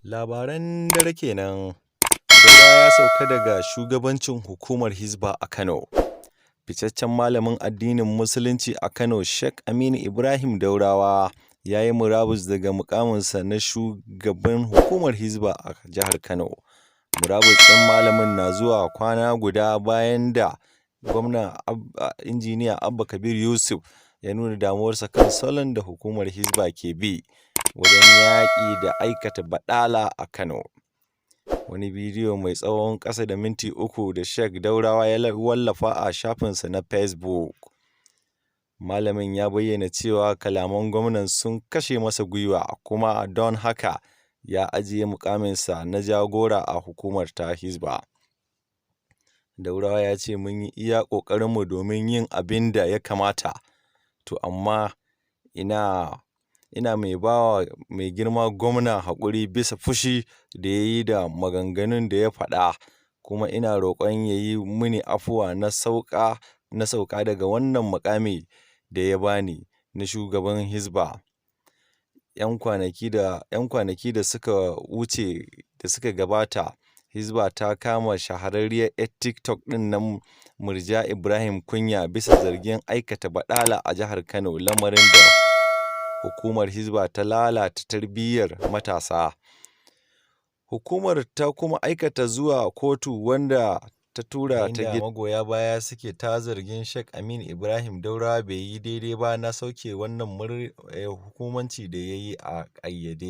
Labaran dare kenan. Daurawa ya sauka daga shugabancin hukumar Hisba a Kano. Fitaccen malamin addinin Musulunci a Kano, Sheikh Aminu Ibrahim Daurawa, ya yi murabus daga muƙaminsa na shugaban hukumar Hisba a jihar Kano. Murabus ɗin malamin na zuwa kwana guda bayan da gwamna Injiniya Abba Kabir Yusuf ya nuna damuwarsa kan salon da hukumar Hisba ke bi wajen yaƙi da aikata baɗala a Kano. Wani bidiyo mai tsawon ƙasa da minti 3 da Sheikh Daurawa ya wallafa a shafinsa na Facebook. Malamin ya bayyana cewa kalaman gwamnan sun kashe masa gwiwa, kuma don haka ya ajiye muƙaminsa na jagora a hukumar ta Hisba. Daurawa ya ce, "Mun yi iya ƙoƙarinmu domin yin abin da ya kamata, to amma ina mai ba wa mai girma gwamna haƙuri bisa fushi da ya yi da maganganun da ya faɗa, kuma ina roƙon ya yi mini afuwa na sauka daga wannan muƙami da ya ba ni na shugaban Hisba." 'Yan kwanaki da suka wuce da suka gabata, Hisba ta kama shahararriyar 'yar TikTok ɗin nan Murja Ibrahim Kunya bisa zargin aikata baɗala a jihar Kano, lamarin da hukumar Hisba ta lalata tarbiyyar matasa. Hukumar ta kuma aika ta zuwa kotu, wanda ta tura ta Inda magoya baya suke ta zargin Sheikh Aminu Ibrahim Daurawa bai yi daidai ba na sauke wannan hukumanci da ya yi a ƙayyade.